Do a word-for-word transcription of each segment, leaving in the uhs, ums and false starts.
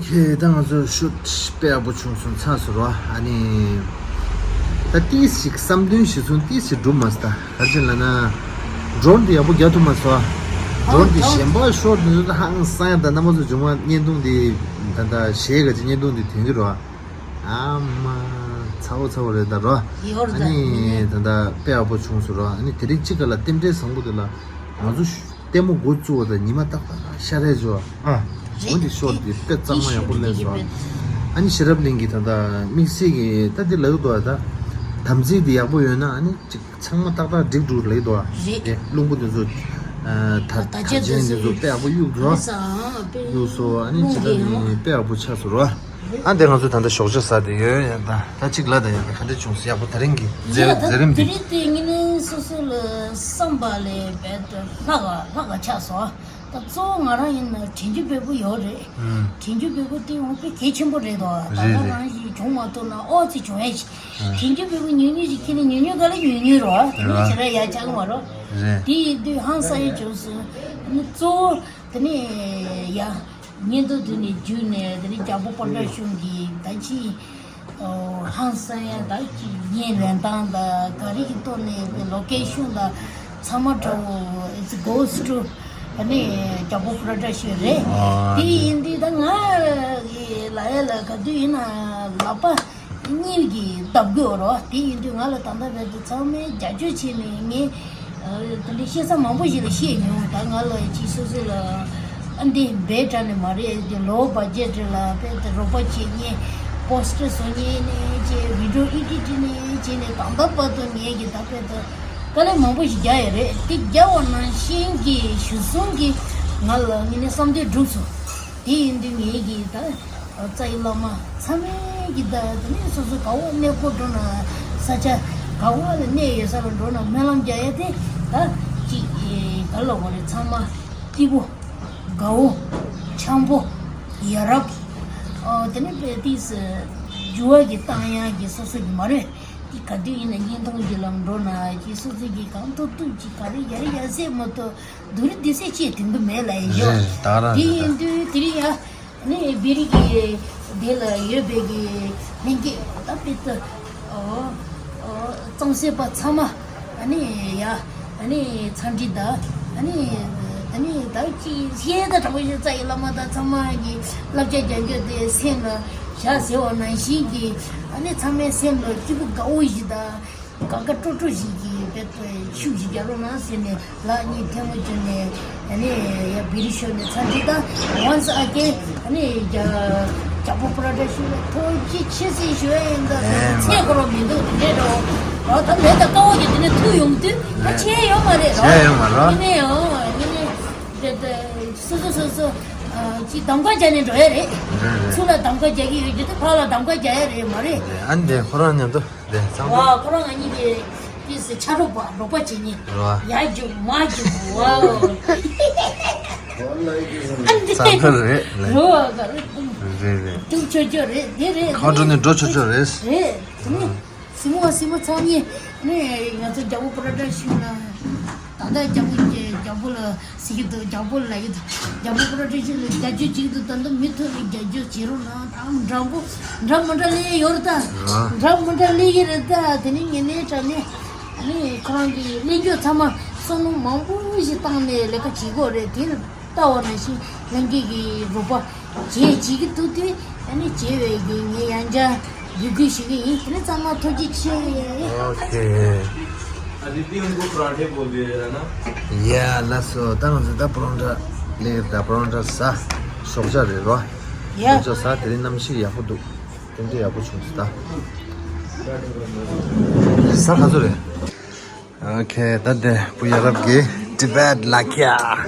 ཁྱེད་ད་ང་ཚོ་ཤུཊ་དཔེ་ཡག་པོ་བྱུང་སོང་། ཚར་སོང་རོ། ཨ་ནི་ད་ཏིས་ཞིག་བསམ་དོན་གཞི་བཟུང་ཏིས་ཞིག་འགྲུབ་མ་སོང་། ད་ག་རེ་ལབ་ན་ཌོ་རོན་དེ་ཡག་པོ་རྒྱག་ཐུབ་མ་སོང་། ཌོ་རོན་དེ་གཞན་པ་ཤོཊ་དེ་ཚོ་ད་ཧང་སང་ཡ། ད་རྣམ་པ་ཚོ་བྱུང་བ་བརྙན་ཐུང་དེ་ད་ད་གཞས་ག་ཅིག་བརྙན་ཐུང་དེ་ཐོན་གྱི་རོ། ཨ་མ་ཚ་བོ་ཚ་བོ་རེད་ད་རོ། ཡོར་ཨ་ད་ནི་ད་ད་དཔེ་ཡག་པོ་བྱུང་སོང་རོ། ཨ་ནི་དེ་རིང་གཅིག་ག་ལ་རྟེན་འབྲེལ་བཟང་པོ་དེ་ལ་ང་ཚོ་ལྟད་མོ་འགོ་བཙུགས་པ་དང་ཉི་མ་ཏག་ཏག་ཤར་རེ་བྱོས། ཨ། འོ་འདི་ཤོཊ་འདི་དཔེ་གཙང་མ་ཡག་པོ་སླེབས་སོང་། ཨ་ནི་ཤེས་རབ་གླིང་གི་ད་ལྟ་དམིགས་བསལ་གྱི་ད་འདི་ལབ་འདུག་ད་དམ་ཚིག་འདི་ཡག་པོ་ཡོད་ན་ཨ་ནི་ཅིག་ཚང་མ་ཏག་ཏག་འགྲིག་འགྲོ་ལབ་འདུག་རེད། དེ་རླུང་བུ་འདི་ཚོ་ད་ད་ཆེན་འདི་ཚོ་དཔེ་ཡག་པོ་གཡུག་འགྲོ། གཡུག་སོང་། ཨ་ནི་ཅི་ད་ནི་དཔེ་ཡག་པོ་ཆགས་སོང་རོ། ཨ་འདི་ང་ཚོ་ད་ལྟ་ཞོགས་ཇ་ཟ་བསྡད་ཡོད། ཡ་ད་ད་ཅིག་ལ་ད་ཡ་ད་ག་འདྲ་བྱུང་སོང་། ཡག་པོ་ད་རིང་གི་མཛད་མཛད་རིམ་འདི། དེ་རིང་དེ་ངེད་གཉིས་སོ་སོ་ལ་བསམ་པ་ལས་རྦད་དེ་ལྷག་ག་ལྷག་ག་ཆགས་སོང་། ད་གཙོ་བོ་ང་རང་ཡིན་ན་དྲན་རྒྱུ་བེ་པོ་ཡོད་རེད། ཨུམ། དྲན་རྒྱུ་བེ་པོ་དེ་ཡང་དཔེ་གལ་ཆེན་པོ་རེད་དོ། ད་རེད་ལྟ་རེད། རང་ཞིག་བྱུང་མ་ཐུབ་ན་ཨོ་ཙི་བྱུང་ཡ་ཞིག་ཨུམ། དྲན་རྒྱུ་བེ་པོ་ཉུང་ཉུང་ཞིག་ཁྱེར་ནས་ཉུང་ཉུང་ག་ལ་ཉུང་ཉུང་རོ། དེ་ནས་རེད། ཞེ་དྲག་ཡ་ཆགས་མ་རོ། རེད། དེ་ཡིན་དུས་ཧང་སང་ཡ་བྱུང་སོང་། ཨ་ནི་གཙོ་བོ་དེ་ནས་ཡ་ཉིན་དུ་དུས་ནས་བརྒྱུད་ནས་དེ་ནས་རྒྱལ་པོ་པོ་ཊར་ཤོང་གི་ད་ཅི། ཨོ། ཧང་སང་ཡ་ད་ཅི་བརྙན་ལེན་སྟངས་དང་ག་རེ་གི་ཐོག་ནས་ལོ་ཀེ་ཤོན་དང་ཚང་མ་འདྲ་བོ། It's goes to ཨ་ནི་རྒྱལ་པོ་པོ་ཊར་ཤོང་རེད། ཨ་དེ་ཡིན་དུས་ད་ང་གི་ལ་ཡ་ལ་ག་དུས་ཡིན་ན་ལག་པ་གཉིས་ཀྱིས་བརྡབ་དགོས་རོ། དེ་ཡིན་དུས་ང་ལ་ད་ལྟ་བར་དུ་ཚང་མས་རྒྱབ་སྐྱོར་བྱས་ནས་ངས་དེ་འདྲའི་བཤད་ས་མང་པོ་ཞིག་ལ་བཤད་མྱོང་། ད་ང་ལ་ཅིག་སོ་སོ་ལ་ཨ་འདི་འབའ་དྲག་ནས་མ་རེད། དེ་ལོ་བ་ཇེ་ཊི་ལ་དཔེ་དེ་རོགས་པ་བྱེད་མཁན། པོ་སི་ཊར་བཟོ་མཁན་ནས་བྱས། བི་ཌི་ཡོ་ཨེ་ཌི་ཊི་ནས་བྱས་ནས་ད་ལྟ་བར་དུ་ངས་ཀྱི་ད་དཔེ་དེ་དཀའ་ལས་མང་པོ་ཞིག་རྒྱག་ཡོད་རེད། དེ་རྒྱག་པ་ནང་བཞིན་གྱི་གཞི་བཟུང་གི་ང་ལ་ངས་ནས་བསམ་དོན་འགྲུབ་སོང་། དེ་ཡིན་དུས་ངས་ཀྱི་ད་རྩ་བའི་བླ་མ་ཚང་མས་ཀྱི་ད་དེ་ནས་སོ་སོ་ག་བ་གནས་སྐོར་འགྲོ་ན། ས་ཆ་ག་བ་ལ་གནས་ཡོད་ས་ལ་འགྲོ་ན་སྨོན་ལམ་རྒྱག་ཡ་དེ་ད་ཅིག་ག་ལ་བ་རེད། ཚང་མ་སྐྱིད་པོ། དགའ་བོ། འཆམ་པོ། ཡ་རབས། ཨོ་དེ་ནས་དཔེ་ཏིས་འགྱུར་བ་གི་བཏང་ཡག་གི་སོ་སོ་གི་མ་རེད། དེ་ག་དུས་ཡིན་ན་བརྙན་ཐུང་གི་ལམ་འགྲོ་ན་ཅི་སོ་སོ་གི་གང་ཐུབ་ཐུབ་ཅིག་ག་རེ་ཡ་རེ་ཡ་ཟེར་མ་གཏོགས་སྡུག་རུས་སྡུག་ཟེར་ཅིག་དེང་དུ་མེད་ལ་ཡིན་ཤོག་རེད། ད་ར་དེ་རེད་ད། ཡིན་དུས་དེ་རིང་ཡ་ནི་བེ་རི་གི་དེ་ལ་ཡོད་པའི་གི་ལྷན་རྒྱས་ད་དཔེ་ད། ཨོ། ཨོ། གཙང་སེལ་པ་ཚང་མ། ཨ་ནི་ཡ། ཨ་ནི་འཚམས་འདྲི་དང་། ཨ་ནི། ཨ་ནི་ད་ཅི་ཤེས་ད་དྲང་པོ་ཞིག་རྩ་བའི་བླ་མ་དང་ཚང་མ་གི་བསླབ་བྱ་རྒྱག་རྒྱུ་དེ་སེམས་ལ་བཞག་ཟེར་བ་ནང་བཞིན་གྱི། ཨ་ནི་ཚང་མའི་སེམས་ལ་སྐྱིད་པོ་དགའ་བོ་ཞིག་དང་། དགའ་དགའ་སྤྲོ་སྤྲོ་ཞིག་གི་དཔེ་ཤུགས་ཤིག་རྒྱག་རོགས་གནང་ཟེར་ནས། ལག་གཉིས་ཐལ་མོ་སྦྱར་ནས། ཨ་ནི་ཡ་བེ་རི་ཤོར་ནས་འཚམས་འདྲི་དང་། Once again ཨ་ནི་རྒྱ་རྒྱལ་པོ་པོ་ཊར་ཤོང་ལ་ཐུགས་རྗེ་ཆེ་ཟེར་ཞུ་ཡ་ཡིན། ད་ཚེ་ཁོ་རང་མི་འདུག་དེ་འདྲས་འགྲོ་རོགས། ད་ལས་ད་དཀའ་བ་གི་དེ་ནས་ཐུག་ཡོང་དུས་ད་བྱས་ཡོད་མ་རེད་རོགས། བྱས་ཡོད་མ་རེད། ཡིན་ནའི་ཡང་ཡིན་ནའི་དེ་དེ་སོ་སོ་སོ་སོ་ཅིག་གདམ་ག་རྒྱག་ནས་འགྲོ་ཡ་རེད། རེད་རེད། ཚུར་ལ་གདམ་ག་རྒྱག་གི་ཡོད་རྒྱུ་དེ་ཕར་ལ་གདམ་ག་རྒྱག་ཡ་རེད་མ་རེད། རེད། ཨ་ནི་དེ་ཁོ་རང་མཉམ་དུ། དེ་ཚང་མ། ཝ། ཁོ་རང་ང་གཉིས་ཀྱི་དེ་ཆ་རོགས་པ་རོགས་པ་བྱེད་མཁན། རོ། ཡར་རྒྱུག་མར་རྒྱུག་ཝའོ། ས་ཁ་རེད་ལེ། རོ་ག་རེ། རེད་རེད། རྒྱུག་ཆོག་ཆོག་རེད། དེ་རེད། ཁ་འགྲོ་ནས་འགྲོ་ཆོག་ཆོག་རེད། རེད། དེ་ནི་སྲིང་མོ་སྲིང་མོ་ཚང་མ་ནི་ང་ཚོ་རྒྱལ་པོ་པོ་ཊར་ཤོང་ལ། ད་ལྟ་རྒྱལ་པོ་རྒྱལ་པོ་ལ་ཟེར་གྱི་འདུག་རྒྱལ་པོ་ལ་ཡིན། རྒྱལ་པོ་པོ་ཊར་ཤོང་ལ་རྒྱབ་སྐྱོར་བྱེད་ཀྱི་འདུག་ད་ལྟ་མུ་མཐུད་ནས་རྒྱབ་སྐྱོར་བྱེད་རོགས་གནང་། ཨ། འདྲ་པོ་འདྲ་མི་འདྲ་སླེབས་ཡོད་རེད་ད། ཨ། འདྲ་མི་འདྲ་སླེབས་ཀྱི་རེད་ད། དེ་ནི་ངེད་ནས་དྲ་ནས་ཨ་ནི་ཁོ་རང་གི་གླེང་བརྗོད་ཚང་མ་བསམ་བློ་མང་པོ་ཞིག་བཏང་ནས་ལས་ཀ་བྱེད་དགོས་རེད། དེ་ལྟ་བ་ནང་བཞིན་ལྷན་རྒྱས་ཀྱི་རོགས་པ་བྱེད་བྱེད་ཀྱི་འདུག་དེ་ཨ་ནི་བྱེད་པའི་གི་ངས་ཡང་བསྐྱར་འབོད་སྐུལ་ཞུ་གི་ཡིན། དེ་ནི་ཚང་མ་ཐུགས་རྗེ་ཆེ། ཨོ་ཁེ། अदिति उनको पराठे बोल दिए जरा ना। ཡ་ལགས་སོ། ད་ང་ཚོ་ད་པོ་རོན་ཊ་ལེགས་ད། པོ་རོན་ཊ་ཟ། ཞོགས་ཇ་རེད་རོ། ཡ། ཞོགས་ཇ་ཟ། དེ་རིང་གནམ་གཤིས་ཡག་པོ་འདུག་རྟེན་འབྲེལ་ཡག་པོ་བྱུང་སོང་ད། ཟ་ག་ཚོད་རེད། ཨོ་ཁེ། ད་དེ་བུ་ཡ་རབས་ཀྱི་ཊི་བེཊ་ལ་ཁྱ་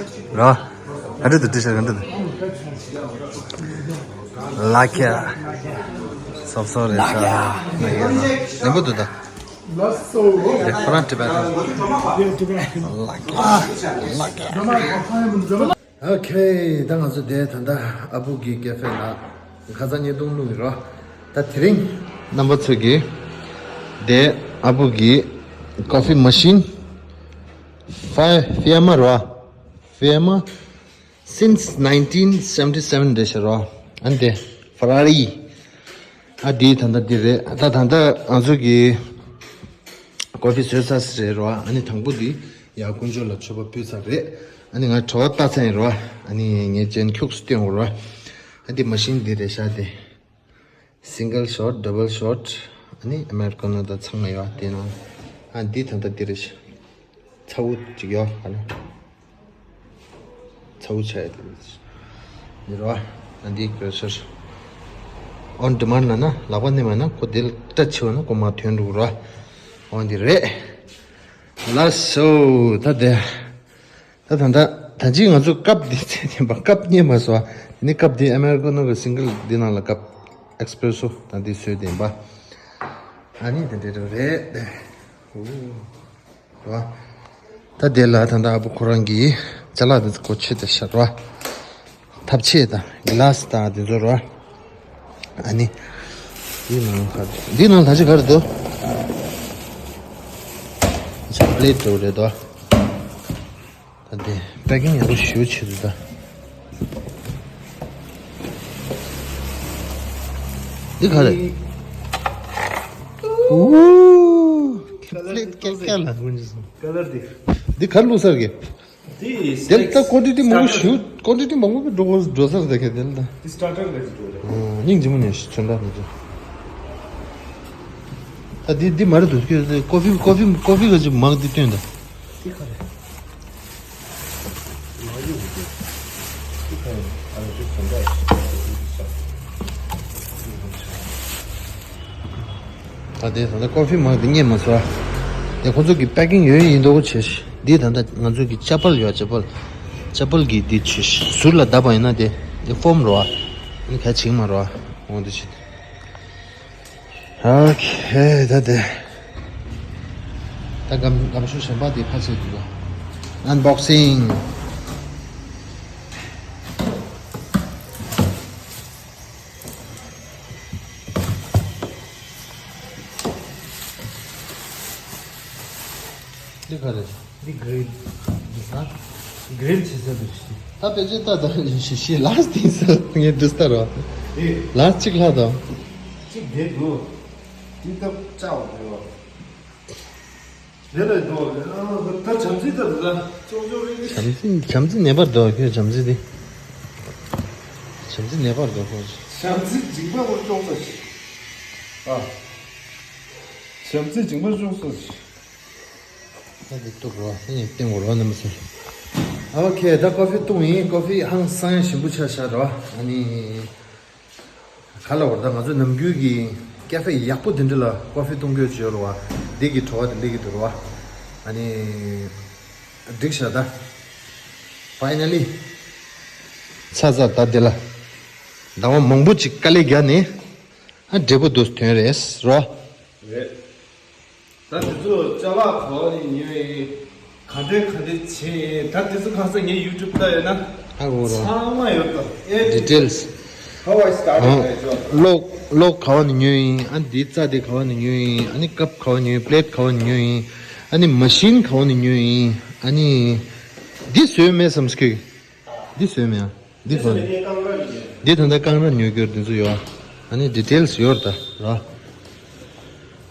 རོ། ག་འདྲ་འདུག་ཊི་ཤར་ག་འདྲ་འདུག་ལ་ཁྱ། སོབ་སོབ་རེད་ཤག་ལ་ཁྱ། ནན་པོ་འདུག་ད། ལགས་སོ། དེ་ཁོ་རང་ཊི་བེཊ། ཊི་བེཊ། ལ་ཁྱ། ལ་ཁྱ། ཨོ་ཁེ། ད་ང་ཚོ་དེ་ད་ལྟ་ཨ་བུ་གི་ཀེ་ཧྥེ་ལ་ཁ་སང་བརྙན་ཐུང་བླུགས་ཡོད་རོ། ད་དེ་རིང་རྣམ་པ་ཚོ་གི་དེ་ཨ་བུ་གི་ཀོ་ཧྥི་མ་ཤིན། ཧྥ་ཧྥི་ཡ་མ་རོ། ཧྥི་ཡ་མ། Since nineteen seventy seven རེད་ཤག་རོ། ཨ་འདི་ཧྥ་ར་རི། ཨ་འདི་ད་ལྟ་འདི་རེད། ད་ད་ལྟ་ང་ཚོ་གི་ཀོ་ཧྥི་བཟོས་ཚར་རེད་རོ། ཨ་ནི་དང་པོ་འདི་ཡ་དཀོན་མཆོག་ལ་མཆོད་པ་ཕུལ་ཚར་རེད། ཨ་ནི་ང་གྲྭ་པ་ལྟ་ཚར་ཡིན་རོ། ཨ་ནི་ངས་ཅན་ཁྱུགས་སུ་སྟོན་འོ་རོ། ཨ་འདི་མ་ཤིན་འདི་རེད་ཤག་དེ། སིང་གལ་ཤོཊ། ཌབ་བལ་ཤོཊ། ཨ་ནི་ཨ་མེ་རི་ཀ་ནོ་དང་ཚང་མ་ཡོད་དེ་ནང་། ཨ་འདི་ད་ལྟ་འདི་རེད་ཤག་ཚ་བོ་ཅིག་ཡོད་ཨ་ནི། ཚ་བོ་ཆགས་ཡ་དེ་རེད། འདི་རོ། ཨ་འདི་ཀེ་ཤར་ཨོན་ཌི་མཱན་ལ་ན་ལག་པ་ནས་མ་ན་ཁོ་དེ་ལ་སྐྲ་ཆེ་བ་ན་ཁོ་མ་ཐོན་འགྲོ་རོ། འོ་འདི་རེད། ལགས་སོ། ད་དེ། ད་ད་ད་ད་ཅི་ང་ཚོ་ཀབ་འདི་བཙལ་བསྡད་པ། ཀབ་རྙེད་མ་སོང་། དེ་ནི་ཀབ་འདི་ཨ་མེ་རི་ཀ་ནོ་གི་སིང་གལ་འདི་ནང་ལ་ཀབ་ཨེག་སི་པེ་རེ་སོ་ད་འདི་བཟོས་བསྡད་པ། ཨ་ནི་དེ་འདྲ་རེད། འོ། ད་དེ་ལ་ད་ད་ཨ་བུ་ཁོ་རང་གི་ཅ་ལག་འདི་ཚོ་གོ་ཆོད་དེ་ཤར་བ། ཐབ་ཆས་དང་གི་ལཱ་སི་དང་དེ་ཚོ་རོ། ཨ་ནི། འདི་ནང་ལ་ག་འདི་ནང་ལ་ད་ཅི་ག་རེ་འདུག་ཆ་པི་ལེ་ཊི་འདྲ་བོ་རེད་དོ། ད་འདི་པེ་ཀིང་ཡག་པོ་ཞེ་པོ་བྱེད་འདུག་ད། འདི་ག་རེད། ཨུ། པི་ལེ་ཊི་ཀ་ཀ་ལ་དགོས་ཀྱི་སོང་། ཀ་ལར་འདི། འདི་ག་རེ་བླུགས་ཚར་གི། དེ་དེ་ལ་ད་ཀོན་ཊི་ཊི་མང་པོ་ཞུ། ཀོན་ཊི་ཊི་མང་པོ་འགྲོ་དགོས་འགྲོ་ས་རེད་ད་ག་དེ་ལ་ད། དེ་སི་ཊར་ཊར་ག་ཅིག་འགྲོ་རེད། ཨོ། སྙིང་རྗེ་མོ་ནས་ཞུ་དོན་དག་མི་འདུག་ད་འདི་འདི་མ་རེད་འདུག་ཁྱོད་ཀོ་ཧྥི་ཀོ་ཧྥི་ཀོ་ཧྥི་ག་ཅིག་མག་འདི་སྟོན་ད། དེ་ག་རེད། མག་ཡོད་འདུག་དེ་ག་རེད། ཨ་ནི་དེ་དོན་དག་ད་དེ་ད་ལྟ་ཀོ་ཧྥི་མག་འདི་རྙེད་མ་སོང་། དེ་ཁོ་ཚོ་གི་པེ་ཀིང་ཡོད་ཡིན་མདོག་ཁ་བྱས། འདི་ད་ལྟ་ང་ཚོ་གི་ཅ་པལ་ཡོད། ཅ་པལ། ཅ་པལ་གི་འདི་བྱས་ཟུར་ལ་བརྡབས་པ་ཡིན་ན་དེ་འདི་ཧྥོམ་རོ། ཨ་ནི་ག་བྱིང་མ་རོ། འོང་འདི་བྱེད། ཨོ་ཁེ། ད་དེ་ད་སྒམ་སྒམ་ཤུ་གཞན་པ་འདི་ཕར་ཚུར་འདུག་ག་ཨན་བོག་སིང་། འདི་ག་རེད། འདི་གྷི་རིལ། འདི་ས། གྷི་རིལ་བྱེད་ས་འདུག་ཤི། ད་ཕལ་ཆེར་ད་ད་ཤི་ཤི་ལཱ་སི་ཊིང་ས་ངས་འདི་ལྟར་བ། འདི། ལཱ་སི་ཊིང་ལྷག་དང་། གཅིག་འདི་འདུག་འདི་ད་བཅའ་བ་འདུག་དེ་ལས་འདུག་ད་བྱམས་བརྩེ་ད་འདུག་ད་ཅོག་ཅོག་རེད། བྱམས་བརྩེ་བྱམས་བརྩེ་ནད་པར་འདུག་ཁྱོད་བྱམས་བརྩེ་འདི། བྱམས་བརྩེ་ནད་པར་འདུག་ཁོ། བྱམས་བརྩེ་འཇིགས་པ་ཁོ་ཅོག་ཙམ་ཞིག་ཨ། བྱམས་བརྩེ་འཇིགས་པ་ཅོག་ཙམ་ཞིག་ད་འདི་གཏུབ་རོགས། ཨ་ནི་སྟེང་གོ་རོགས་རྣམ་པ་ཚོ། ཨོ་ཁེ། ད་ཀོ་ཧྥི་བཏུང་ཡིན། ཀོ་ཧྥི་ཧང་སང་ཞིམ་པོ་ཆགས་ཤག་རོ། ཨ་ནི། ག་ལ་བར་ད་ང་ཚོ་ནམ་རྒྱུན་གྱི་ཀ་ཧྥེ་ཡག་པོ་དེ་འདྲ་ལ་ཀོ་ཧྥི་བཏུང་དགོས་བྱོས་རོ་བ། འདི་གི་བྲོ་བ་དེ་འདི་གི་འདུག་རོ་བ། ཨ་ནི། འགྲིག་ཤག་ད། ཕའི་ནལ་ལི། ཚ་ཚ་ད་འདི་ལ། ཟླ་བ་མང་པོ་ཅིག་དཀའ་ལས་བརྒྱབ་ནས། ཨ་འབྲས་བུ་འདུག་ཐོན་རེད་རོ། རེད། ད་དེ་ཚོ་ཅ་ལག་ག་བ་ནས་ཉོས་ཡིན། ག་འདྲས་ག་འདྲས་བྱས་ཡིན། ད་དེ་ཚོ་གང་ས་ངའི་ཡུ་ཊུབ་ལྟ་ཡོད་ན། ཧ་གོ་རོ། ཚང་མ་ཡོད་ད། ཨེ་ཌི་ཊེལ་སི། How I started my job. གློག་གློག་ག་བ་ནས་ཉོས་ཡིན། ཨ་འདི་རྩྭ་དེ་ག་བ་ནས་ཉོས་ཡིན། ཨ་ནི་ཀབ་ག་བ་ནས་ཉོས་ཡིན། པི་ལེ་ཊི་ག་བ་ནས་ཉོས་ཡིན། ཨ་ནི་མ་ཤིན་ག་བ་ནས་ཉོས་ཡིན། ཨ་ནི་འདི་བཟོས་མེད་བསམ་སྐྱོ། འདི་བཟོས་མེད་ཨ། འདི་ཚོ། འདི་ད་ལྟ་རྐང་ར་ཉོ་རྒྱུར་འདི་ཚོ་ཡོད། ཨ་ནི་ཌི་ཊེལ་སི་ཡོད་ད་ར།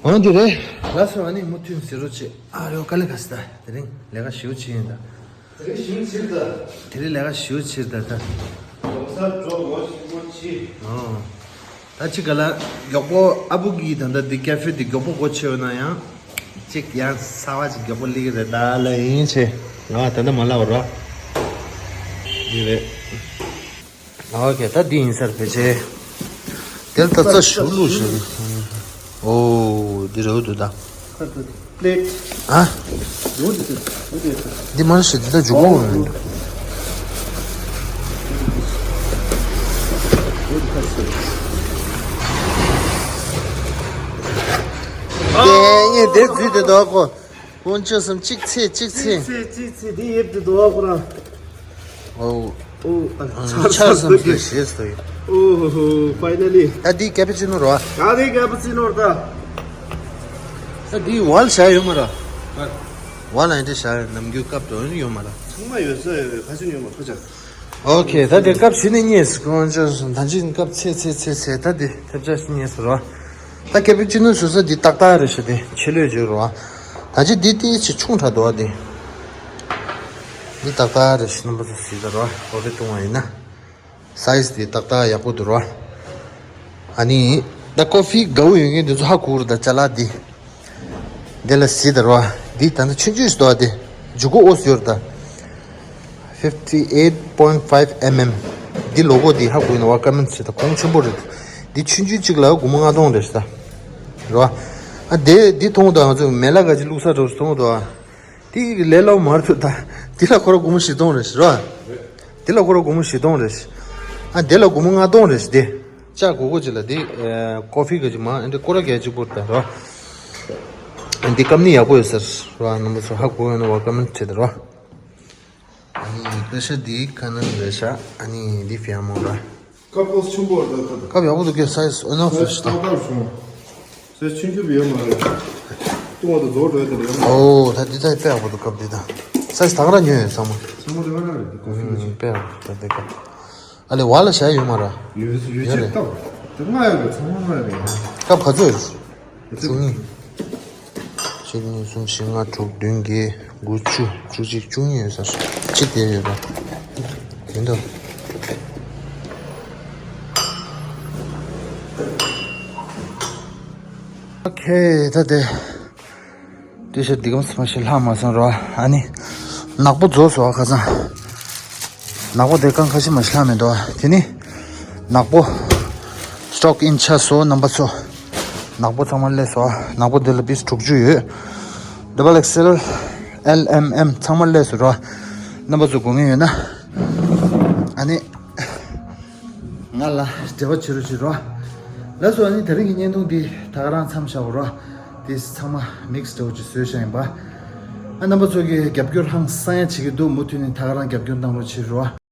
འོ་འདི་རེད། ལགས་སོ། ཨ་ནི་མུ་མཐུད་ཟེར་རོ་ཆེ། ཨ་རེ་ཀ་ལེ་ག་སི་ད། དེ་རིང་ལས་ཀ་ཞེ་པོ་བྱེད་ཡིན་ད། དེ་རིང་ཞེ་པོ་བྱེད་ད། དེ་རིང་ལས་ཀ་ཞེ་པོ་བྱེད་ད་ད། ལོ་གསར་འགྲོ་ངོ་ཞེ་པོ་བྱེད། ཨོ། ད་ཅི་ག་ལ་མགྱོགས་པོ་ཨ་བུ་གིས་ད་ལྟ་འདི་ཀ་ཧྥེ་འདི་མགྱོགས་པོ་སྒོ་ཕྱེ་འོ་ན་ཡང་། ཅིག་ཡང་གསར་བ་ཅིག་མགྱོགས་པོ་སླེབས་ཀྱི་རེད་ད་ལ་ཡིན་ཆེ། ང་ད་ལྟ་མ་ལབ་རོགས། འདི་རེད། ཨོ་ཁེ། ད་འདི་ཡིན་སར་ཕེ་ཆེ། དེར་ད་རྩ་ཞུ་ལུ་ཞུ། ཨོ་འདི་རེད་འདུག་ད། པི་ལེ་ཊི། ཨ། འདི་མར་ཞིག་འདི་ད་འཇུག་གོ་རེད། དེ་ངས་དེ་བརྫུས་ཏེ་འདུག་གོ། དཀོན་མཆོག་གསུམ། གཅིག་ཚེ་གཅིག་ཚེ། གཅིག་ཚེ་གཅིག་ཚེ་འདི་ཡེབ་ཏེ་འདུག་གོ་ར། ཨོ། ཨོ། ཨ། ཆར་ཆར་ཙམ་ཙམ་ཞིག་ཞེས་སོ་ཡིན། ཨོ་ཧོ། ཕའི་ནལ་ལི། ད་འདི་ཀེ་པི་ཅི་ནོ་རེད་བ། ད་འདི་ཀེ་པི་ཅི་ནོ་རེད་ད། ད་འདི་ཝལ་བཞག་ཡོད་མ་རེད། ཝལ་ཨ་འདྲ་བཞག་ཡོད། ནམ་རྒྱུན་སྐབས་དོན་ཡོད་མ་རེད། ཚང་མ་ཡོད་ས་ཡོད། ཁ་ཆུ་ཉོས་མ་ཁ་ཆ། ཨོ་ཁེ། ད་དེ་སྐབས་ཤིག་ནས་རྙེད་སོང་། ཁོང་ཚོ་ད་ཅི་སྐབས་ཚེ་ཚེ་ཚེ་ཚེ་ད་དེ་ཐེབས་ཆག་ཞིག་རྙེད་སོང་རོ། ད་ཀེ་པུ་ཅི་ནོ་བཟོ་ས་འདི་ཏག་ཏག་རེད་ཤག་དེ་ཕྱི་ལོས་བརྗོད་རོ། ད་ཅི་འདི་ཏིག་ཙམ་ཆུང་དྲགས་འདུག་བ། དེ་འདི་ཏག་ཏག་རེད་ཤག་རྣམ་པ་ཚོ་གཟིགས་དང་རོ། ཀོ་ཕི་བཏུང་བ་ཡིན་ན། སའི་ཛི་དེ་ཏག་ཏག་ཡག་པོ་འདུག་རོ། ཨ་ནི་ད་ཀོ་ཕི་དགའ་བོ་ཡོད་མཁན་དེ་ཚོ་ཧ་གོ་རེད། ད་ཅ་ལག་འདི། འདི་ལ་གཟིགས་དང་རོ། འདི་ད་ལྟ་ཆུང་ཆུང་ཞིག་འདུག་བ། དེ་འཇུག་སྒོ་ཨོ་ཟེར་ད། fifty eight point five mm། འདི་ལོ་གོ་འདི་ཧ་གོ་ཡིན་ན་ཝེལ་ཀམ་ཟེར་ད། གོང་ཆེན་པོ་རེད། འདི་ཆུང་ཆུང་གཅིག་ལ་སྒོར་མོ་ལྔ་སྟོང་རེད་ཤག་རོ། ཨ་དེ་འདི་མཐོང་དང་། ང་ཚོ་མེ་ལ་ག་ཅིག་བླུགས་ས་འདྲ་བོ་མཐོང་དང་། དེ་ལས་སླ་པོ་མ་རེད་ད། དེ་ལ་ཁོ་རང་སྒོར་མོ་བཞི་སྟོང་རེད་ཤག་རོ། དེ་ལ་ཁོ་རང་སྒོར་མོ་བཞི་སྟོང་རེད་ཤག་ཨ་དེ་ལ་སྒོར་མོ་ལྔ་སྟོང་རེད་ཤག་དེ་ལྕགས་སྒོར་སྒོར་གཅིག་ལ་དེ་ཨ་ཀོ་ཕི་ག་ཅིག་མ་འདི་སྐོར་ར་ག་ཅིག་པོ་རེད་ད་རོ། ཨ་འདི་ཀམ་ནི་ཡག་པོ་ཡོད་ས་རེད་རོ། རྣམ་པ་ཚོ་ཧ་གོ་ཡོད་ན་ཝེལ་ཀམ་མེན་ཊི་བྱེད་དང་རོ། ཨ་ནི་པེ་ཤ་འདི་ཁ་ནང་རེད་ཤག་ཨ་ནི་འདི་ཕི་ཡ་མོ་ར། ཀབ་ཁོ་ཆེན་པོ་རེད་ད། ཀབ་ཡག་པོ་འདུག་གས། སའི་ཛི་ཨེ་ནཕ་རེད་ཤག་ད། ཏག་ཏག་བྱུང་། སའི་ཛི་ཆུང་ཆུང་ཡོད་མ་རེད། བཏུང་བ་དང་རྫོགས་འགྲོ་ཡ་དེ་ཡོད་མ་རེད། ཨོ་ད་འདི་ད་དཔེ་ཡག་པོ་འདུག་ཀབ་འདི་ད། སའི་ཛི་ད་ག་རང་ཉོས་ཡོད་ཚང་མ། ཚང་མ་དེ་ག་རང་རེད། ཀོ་ཕི་ལ་ཨུམ་ཆེ། དཔེ་ཡག་པོ་འདུག་ད་འདི་ཀབ། ཨ་ལེ་བ་ལ་བཞག་ཡོད་མ་ར། ཡོད་ཡོད་ཡོད་ཆེ་རེད། ཏག་ཏག་ལྔ་ཡོད་རེད། ཚང་མ་ལྔ་ཡོད་རེད། ཀབ་ག་ཚོད་ཡོད། བཅུ་གཉིས། གཅིག་གཉིས་གསུམ་བཞི་ལྔ་དྲུག་བདུན་བརྒྱད་དགུ་བཅུ། བཅུ་གཅིག་བཅུ་གཉིས་ཡོད་ས་རེད། གཅིག་དེ་ཡོད་ར། ཡིན་ད། ཨོ་ཁེ། ད་དེ་ཏི་ཤར་ཊི་འདི་གམ་ས་མ་ཞིག་ལྷག་མ་སོང་རོ། ཨ་ནི་ནག་པོ་རྫོགས་སོང་ཁ་སང་། ནག་པོ་དེ་རྐང་ཁ་ཤས་མ་ཞིག་ལྷག་མི་འདུག་དེ་ནི་ནག་པོ་སི་ཊོག་ཨིན་ཆགས་སོང་རྣམ་པ་ཚོ། ནག་པོ་ཚང་མ་སླེབས་སོང་། ནག་པོ་དེ་ལ་པིས་དྲུག་ཅུ་ཡོད། ཌབ་བལ་ཨེག་སི་ཨེལ། ཨེལ་ཨེམ་ཨེམ་ཚང་མ་སླེབས་སོང་རོ། རྣམ་པ་ཚོ་དགོས་མཁན་ཡོད་ན། ཨ་ནི་ང་ལ་འབྲེལ་བ་བྱེད་རོགས་བྱེད་རོགས། ལགས་སོ། ཨ་ནི་དེ་རིང་གི་བརྙན་ཐུང་འདི་ད་ག་རང་མཚམས་བཞག་རོགས། དེ་ཚང་མ་མིག་སི་འདྲ་བོ་ཅིག་བཟོས་བཞག་ཡིན་པ། ཨ་རྣམ་པ་ཚོ་གི་རྒྱབ་སྐྱོར་ཧང་སང་ཡ་བྱེད་ཀྱི་འདུག་མུ་མཐུད་ནས་ད་ག་རང་རྒྱབ་སྐྱོར་གནང་རོགས་བྱེད་རོགས།